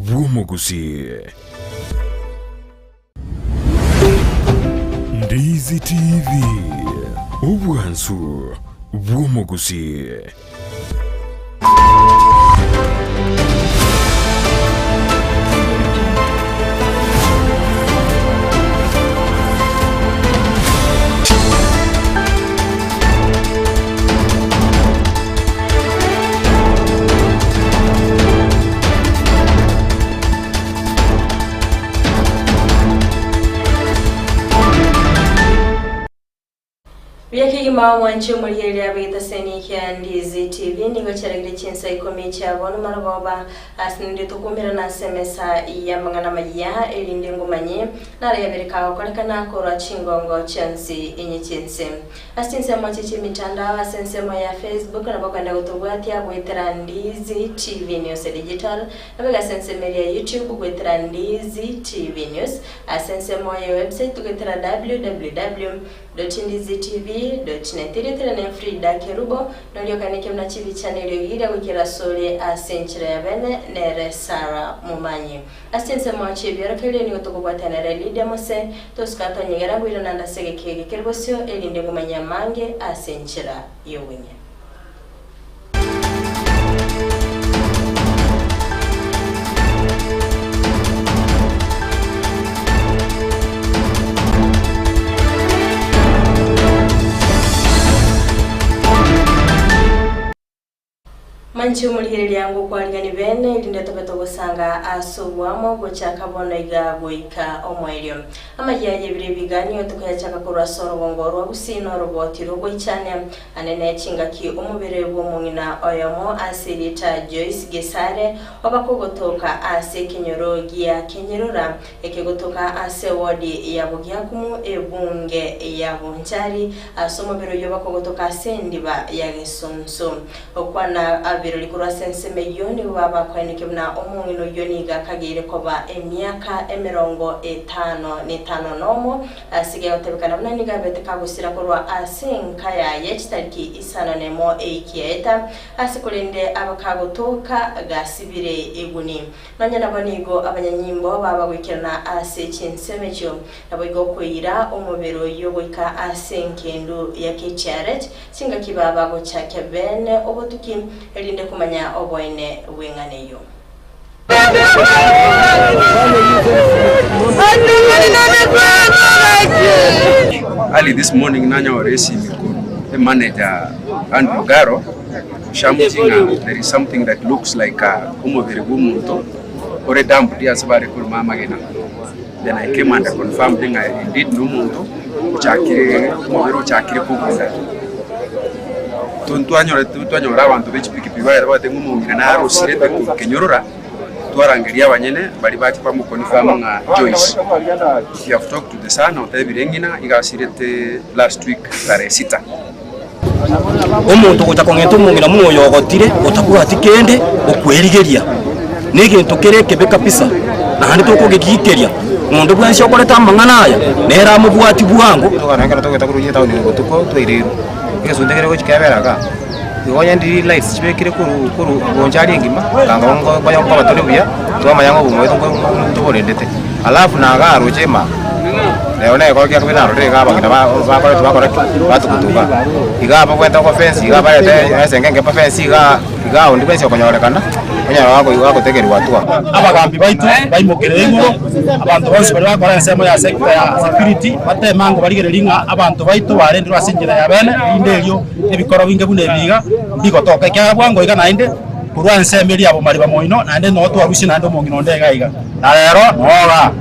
bw'omogusii. Ndizi TV, obwansu bw'omogusii. Buya kegima omwanche omorigereria bw'egetaseni kia Ndizi TV nigo chiaragire chinsa ikomi chia bono marogoba ase ninde tokumerana ase emesa y'amang'ana amayia erinde ngomanye naro yabere kagokorekana korwa chingongo chionsi inye chi'ense. Ase chinsemo chie chi'emitandao ase ensemo ya Facebook nabo okogenda gotobwatia goetera Ndizi TV News Digital nabo iga ase ensemo eria ya YouTube goetera Ndizi TV News ase ensemo ya website goetera www. Ndizitv. Net Erietera ne Frida Kerubo, noria okaneke buna chibicha na eriogi riria goikera asore ase enchera ya bene, nere Sarah Momanyi. Ase chinsemo chi'ebiorokererio nigo tokobwatia nere Lydia Mose, tosuka tonyegera goirana ande ase egeka eke kere bosio, erinde ngomanye amange ase enchera y'obonye. Manche omorigereria ngokwarigani bene, erinde tobe togosanga ase oboamo gochaka bono iga goika omoerio. Amayia y'ebiro ebiganio tokoyachaka korwa ase orogongo rwa Gusii na oroboti rw'ogoichania Ane ne chingaki omobere bw'omong'ina oyomo ase erieta Joyce Gesare obakogotoka ase ekenyoro gia Kenyerura ekegotoka ase ewodi ya Bogiakumu ebunge ya Bonchari ase omobere oyio bakogotoka ase endiba ya Gesunsu. Okwana abirori korwa ase ensemo eyio nigo babakoenekia buna omong'ina oyio nigo akageire koba emiaka emerongo etano netano nomo Ase gegotebekana buna nigo abete kagosira korwa ase enka yaye chitariki isano nemo eiki yaeta, ase korende abakagotoka gasibire eguni. Nonya nabo nigo abanyanyimbo baba goikerana ase chinsemo echio, naboigo koira omobere oyio goika ase engendu ya Kechiaret, chingaki baba gochakia bene obotuki, erinde komanya oboene bw'eng'ana eyio. Early this morning nanyore esimi korwa emanager Andrew Ogaro oshamutie ng'a there is something that looks like omobere bwa omonto ore dumped ase bare korema amagena. Then I came and confirmed ng'a indeed nomonto ochakire omobere ochakire kogunda. Twanyora abanto be chipikipiki bagete bagotebi ng'a omong'ina narosirete korwa Kenyorora, twarangeria abanyene baria bacha bamoconfirm ng'a Joyce. We have talked to the son otebire ng'ina iga asirete last week tarehe sita. Omonto ogocha kong'enta omong'ina buna oyo ogotire, otabwati kende, okwerigeria, negento kere ekebe kabisa, naende tokogegikeria. Onde bwensi okorete amang'ana aya, nere amobwatie bwango. Tokana ekero togeta korwa etaoni botuko twaireirwe, egesunte kere gochia kebera igaa, igo onye ndiri lights chibekire korwa korwa gocha aria engima, kanga nko nkonya nkoba tore buya, twamanya ng'a obogima bwaito nko ntoborendete. Alafu na igaa roche ime aa, nero na egekoro kia kabere narorire igaa abang'ina ba bakoreti bakora ki? Batugutuga. Igaa babwate ogofence igaa barete esengenge bafence igaa. Iga onde bwensi okonyorekana, onyare gagotegerwa atua. Abagambi baito baimokerere igoro, abanto bonsi baria bakora ensemo ya sector ya security bateme ango barigererie ng'a abanto baito barendirwe ase enchera ya bene, erinde erio ebikoro binge buna ebi iga mbigotoka. Ekiagera bwango iga naende korwa ensemo eria ya bomariba moino naende noo twarusie naende omong'ina onde iga iga, na rero noo igaa.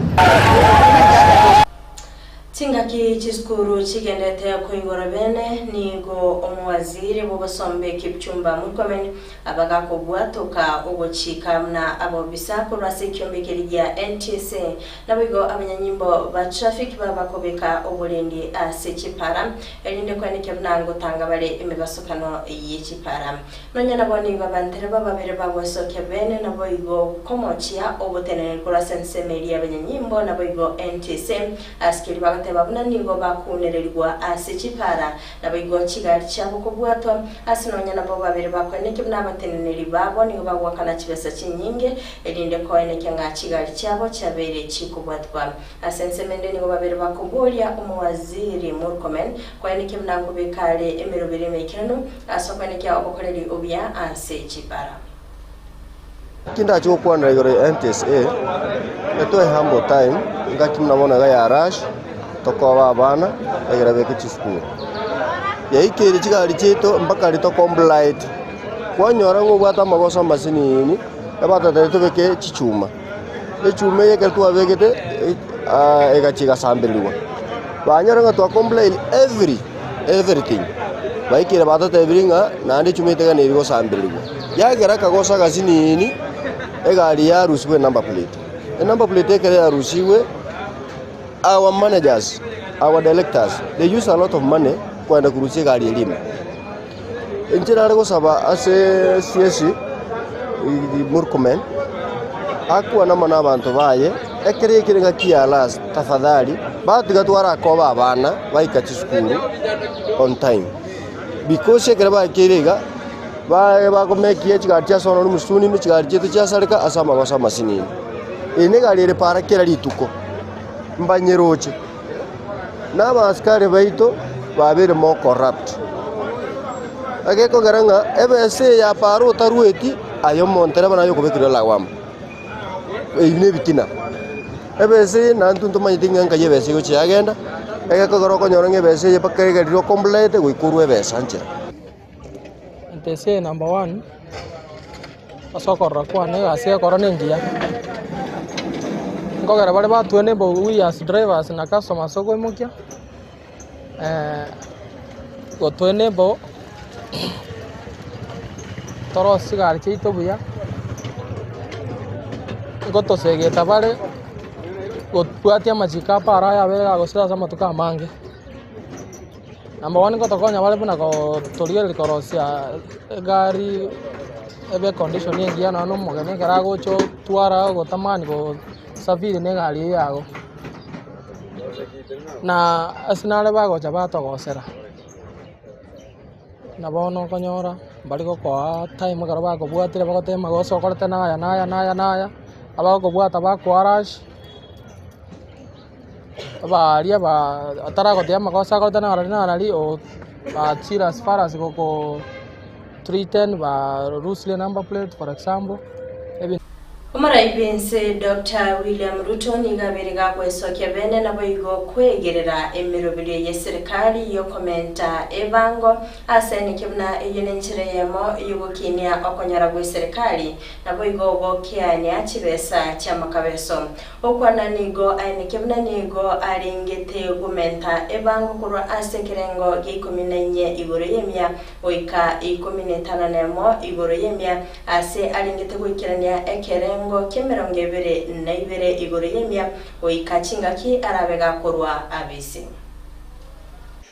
Chingaki chisukuru chigendete koigora bene, nigo omowaziri bw'obosombe Kipchumba Murkomen abagakobwatoka ogochika buna abobisa korwa ase ekiombe keria gia NTSA naboigo abanyanyimbo ba traffic babakobeka oborendi ase chipara erinde koenekia buna ngotanga bare emebasokano ye chipara. Nonya nabo nigo abantereba babere bagwesokia bene, naboigo komochia oboteneneri korwa ase ensemo eria y'abanyanyimbo, naboigo NTSA ase keria bagotebi. bagoteba buna nigo bakounererigwa ase chipara, naboigo chigari chiabo kobwatwa, ase nonya nabo babere bakoenekia buna abateneneri babo nigo bagoakana chibesa chinyinge, erinde koenekia ng'a chigari chiabo chiabeire chikobwatwa. Ase ensemo ende nigo babere bakoboria omowaziri Murkomen koenekia buna nkobeka are emeroberi emeikeranu ase okoenekia obokoreri obuya ase chipara. Tindachi gokwanera igoro ya NTSA, etoe humble time, engaki buna bono iga ya rush, tokoba abana egere beke chisukuru. Yaikeire chigari chiaito mpaka riria tocomplied, kwanyora ng'a obwate amagoso amasinini, ebatotebia tobeke chichuma, echuma eye ekero twabegete egachia egasambererigwa. Banyora ng'a twacomplied every. everything, baikire batotebirie ng'a naende echuma eteganeri gosambererigwa. Yagera akagoso agasinini, egari yarusigwe enumber plate. Enumber plate ekero yarusigwe, our managers, our directors, they use a lot of money kogenda korusia egari eria ime. Inche nare gosaba ase CS Murkomen, akwane amo na abanto baye, ekero ekere ngaki ya last, tafadhali, batiga twarakoba abana baika chisukuru on time. Because ekero baikeire iga, baye bakomekia chigari chiasonwa nomosituni ime, chigari chiaito chiasareka ase amagoso amasinini. Eye negari ere para kera rituko, mbanyeroche. Na abasikari baito babeire more corrupt. Egekogera ng'a ebesa eye ya para otarueti, aye omontereba naye okobekerwa lawama. Eyio ne ebitina. Ebesa eye naintwe ntomanyeti ng'a nkai ebesa egochia yagenda, egekogera okonyora ng'a ebesa eye mpaka egerire okomplete goika orwe ebesa nchera. NTSA number one, ase okorora kwane egasi egekora na engiya, nkogera bare batwene we as drivers na customers okoimokia, go to enable torosie chigari chiaito buya, ngotosegeta bare gotwatia amachiko a para aya abere gagosira ase amatuko amange. Number one ngotokonya bare buna torigereria korosia egari ebe econdition engiya nonya na omogeni ekero agocha otwara ogotamani gosafiri na egari eywo yago. Na ase nare bagocha batogosera, na bono okonyora mbari gokoa time ekero bakobwatire bagoteba amagoso okorete naya naya naya naya, abagokobwata bakoa rush. Abaria bataragotebi amagoso akorete narari narari bachire as far as goko threaten ba loose number plate for example. Omorai bw'ense Doctor William Ruto nigo abeire gagwesokia bene naboigo kwegerera emeroberio y'eserikali y'okomenta ebango ase eneke buna eyio nenchera eyemo y'ogokinia okonyora gw'eserikali naboigo gokeania chibesa chi'amakabeso. Okwana nigo aeneke buna nigo arengete gomenta ebango korwa ase ekerengo gia ikomi na inye igoro y'emia goika ikomi na etano nemo igoro y'emia, aase arengete goikerania ekerengo ki'emerongo ebere na ibere igoro y'emia, goika chingaki arabe gakorwa abisi.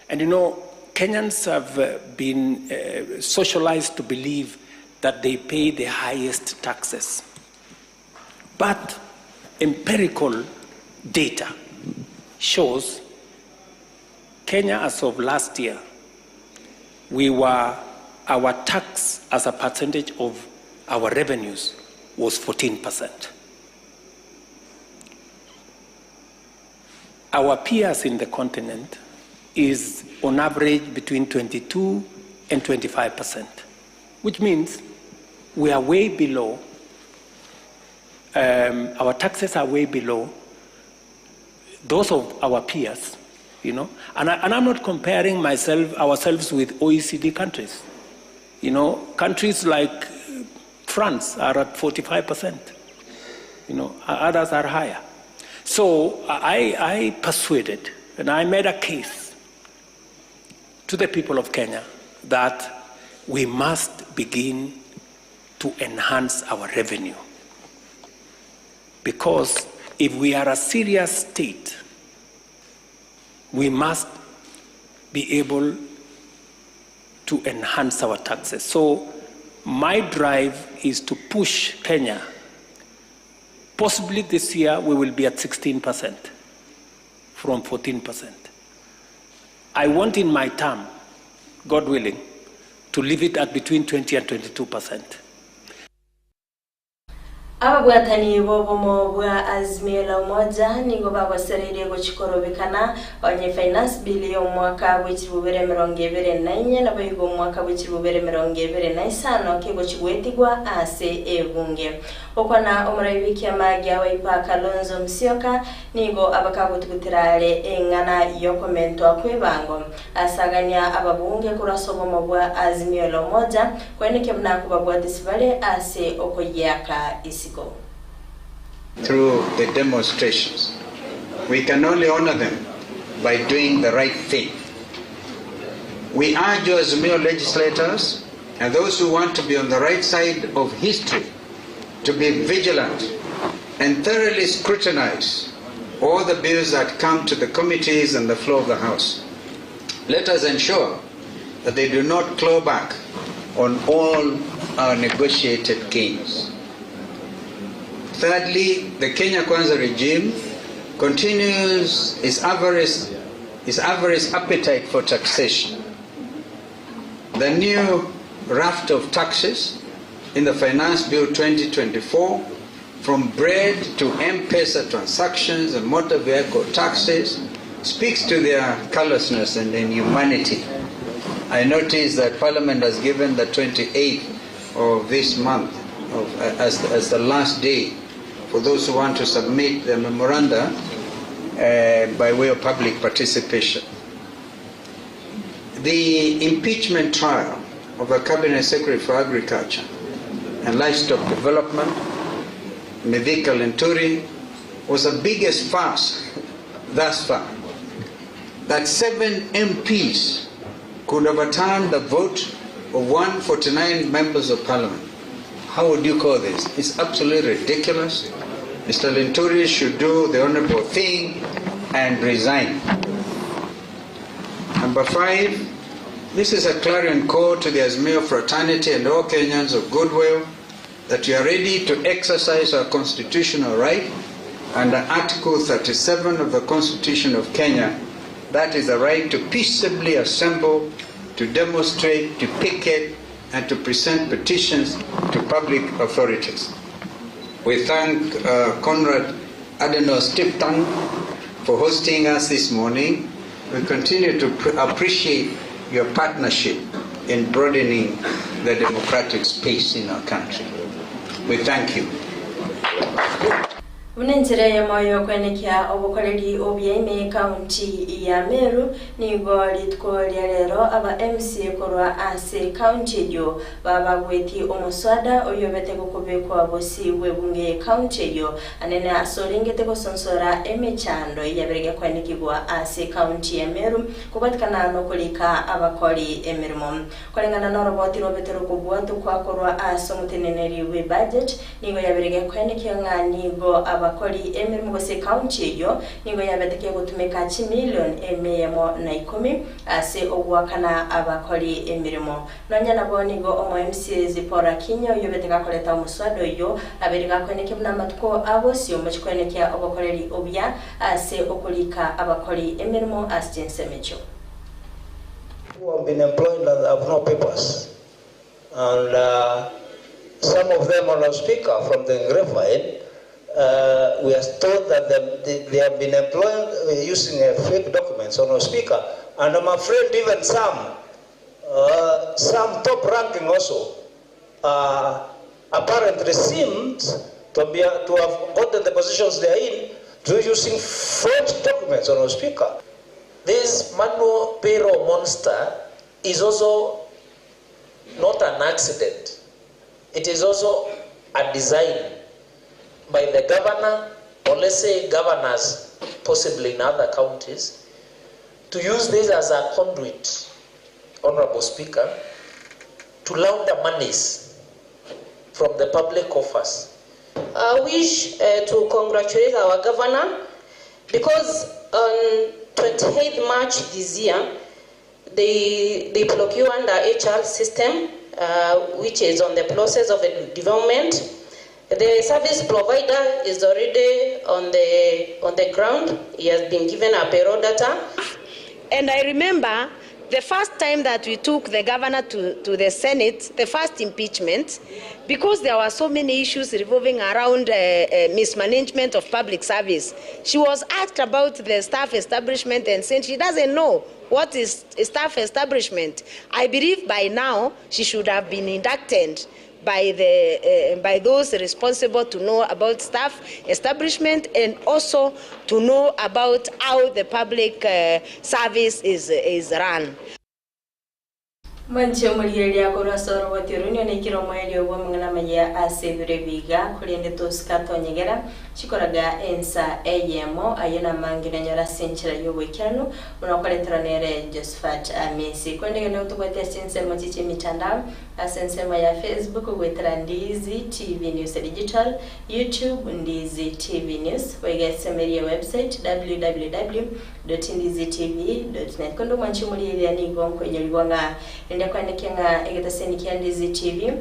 And you know, Kenyans have been socialized to believe that they pay the highest taxes. But empirical data shows Kenya as of last year, we were, our tax as a percentage of our revenues was 14%. Our peers in the continent is on average between 22 and 25%, which means we are way below, um, our taxes are way below those of our peers, you know. And, I, and I'm not comparing myself, ourselves with OECD countries. You know, countries like France are at 45%. You know, others are higher. So I, I persuaded and I made a case to the people of Kenya that we must begin to enhance our revenue. Because if we are a serious state, we must be able to enhance our taxes. So my drive is to push Kenya. Possibly this year we will be at 16%. from 14%. I want in my term, God willing, to leave it at between 20 and 22%. Ababwatani b'obomo bwa Azimio la Umoja nigo bagosereirie gochia korobekana onye Finance Bill y'omwaka bwe chilifu bibere emerongo ebere na inye naboigo omwaka bwe chilifu bibere emerongo ebere na isano kegochia goetigwa ase ebunge. Gokwana omorai bw'ekiama gia Wiper Kalonzo Musyoka nigo abakagotugutera are eng'ana y'okomentwa kw'ebango asagania ababunge korwa ase obomo bwa Azimio la Umoja koenekia buna kobabwatisi bare ase okoyiaka isiko. Through the demonstrations. We can only honor them by doing the right thing. We urge Azimio legislators and those who want to be on the right side of history to be vigilant and thoroughly scrutinize all the bills that come to the committees and the floor of the House. Let us ensure that they do not claw back on all our negotiated gains. Thirdly, the Kenya Kwanza regime continues its avarice, its avarice appetite for taxation. The new raft of taxes in the Finance Bill 2024, from bread to M-Pesa transactions and motor vehicle taxes, speaks to their callousness and inhumanity. I notice that Parliament has given the 28th of this month of, as, as the last day for those who want to submit their memoranda by way of public participation. The impeachment trial of the Cabinet Secretary for Agriculture and Livestock Development, Mithika Linturi, was the biggest farce thus far. That seven MPs could overturn the vote of 149 members of parliament. How would you call this? It's absolutely ridiculous. Mr. Linturi should do the honorable thing and resign. Number five, this is a clarion call to the Azimio fraternity and all Kenyans of goodwill that we are ready to exercise our constitutional right under Article 37 of the Constitution of Kenya. That is the right to peaceably assemble, to demonstrate, to picket, and to present petitions to public authorities. We thank Conrad Adenauer Stiftung for hosting us this morning. We continue to appreciate your partnership in broadening the democratic space in our country. We thank you. Buna enchera eyemo y'okwenekia obokoreri obuya ime y'ecounty ya Meru, nigo rituko ria rero aba MCA korwa ase ecounty eyio babagweti omoswada oyio obete gokobekwa bosio bw'ebunge y'ecounty eyio anene ase orengete gosonsora emechando eyabere gekwenekigwa ase ecounty ya Meru kobwatikana nokorika abakori emeremo. Koreng'ana noroboti robete rokobwatokwa korwa ase omoteneneri bw'ebudget, nigo yabere gekwenekia ng'a nigo abakori emeremo gose ecounty eyio nigo yabete kegotumeka chimilion emeyemo na ikomi ase ogoakana abakori emeremo. Nonya nabo nigo omo MCA Zipporah Kinya oyio obete gakoreta omoswada oyio abere gakwenekia buna amatuko abosio mochikwenekia obokoreri obuya ase okorika abakori emeremo ase chinsemo echio. Who have been employed and have no papers. And some of them, Honourable Speaker, from the grapevine, we are told that they have been employed using fake documents, Honourable Speaker. And I'm afraid even some top ranking also, apparently seemed to have gotten the positions they are in through using forged documents, Honourable Speaker. This manual payroll monster is also not an accident. It is also a design by the governor, or let's say governors, possibly in other counties, to use this as a conduit, Honorable Speaker, to launder monies from the public coffers. I wish to congratulate our governor because on 28th March this year, they procure under HR system, which is on the process of development. The service provider is already on the, on the ground. He has been given a payroll data. And I remember the first time that we took the governor to, to the Senate, the first impeachment, because there were so many issues revolving around mismanagement of public service. She was asked about the staff establishment and said she doesn't know what is staff establishment. I believe by now she should have been inducted by, the, by those responsible to know about staff establishment and also to know about how the public service is, is run. Mwanche omorigereria korwa ase oroboti oro nigo naikire omoerio bwa amang'ana amaya ase ebiro ebiga korende tosika tonyegera chikoraga ensa eyemo ayio namange nanyora ase enchera ya oboikeranu buna okoretera nere Josephat Amisi. Korende genda gotobwatia ase ensemo chiche emitandao ase ensemo ya Facebook goetera Ndizi TV News Digital, YouTube Ndizi TV News, boiga esemerie website www www.ndizitv.net. Korende omwanchi omorigereria nigo nkoinyorigwa ng'a rende kwaneke ng'a egetaseni kia Ndizi TV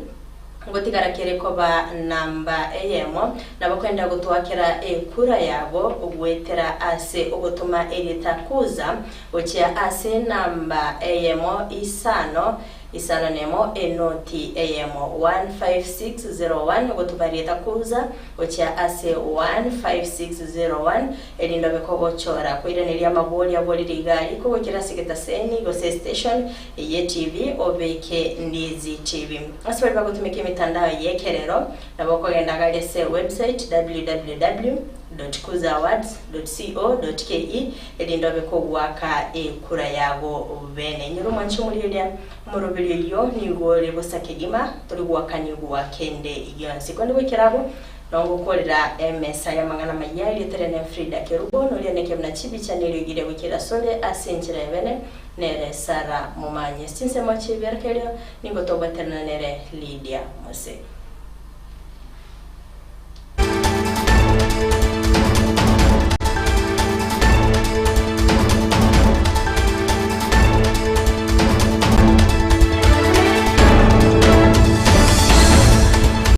ngotigara kere koba namba eyemo nabo kwenda gotwakera ekura yabo goetera ase ogotoma erieta kuza gochia ase namba eyemo isano isano nemo enoti eyemo 15601 gotoma erieta kuza gochia ase 15601 erinde obe kogochora koiraneria amabori aborire iga riko gochera ase egetaseni gose estation eye TV obeke Ndizi TV. Ase baria bagotumeka emitandao ye ekerero nabo okogenda gari ase website www.kuzaawards.co.ke erinde obe kogoaka ekura yago bene. Inyora omwanche omorieria omoroberi oyio nigo ore bosa kegima tori goakanigwa kende gionsi. Korende goikera abwo noo ngokorera emesa y'amang'ana amaya erieta riane Frida Kerubo noria neke buna chibicha neriogi goikera asore ase enchera ya bene nere Sarah Momanyi. Ase chinsemo chi'ebiarokererio nigo togweterana nere Lydia Mose.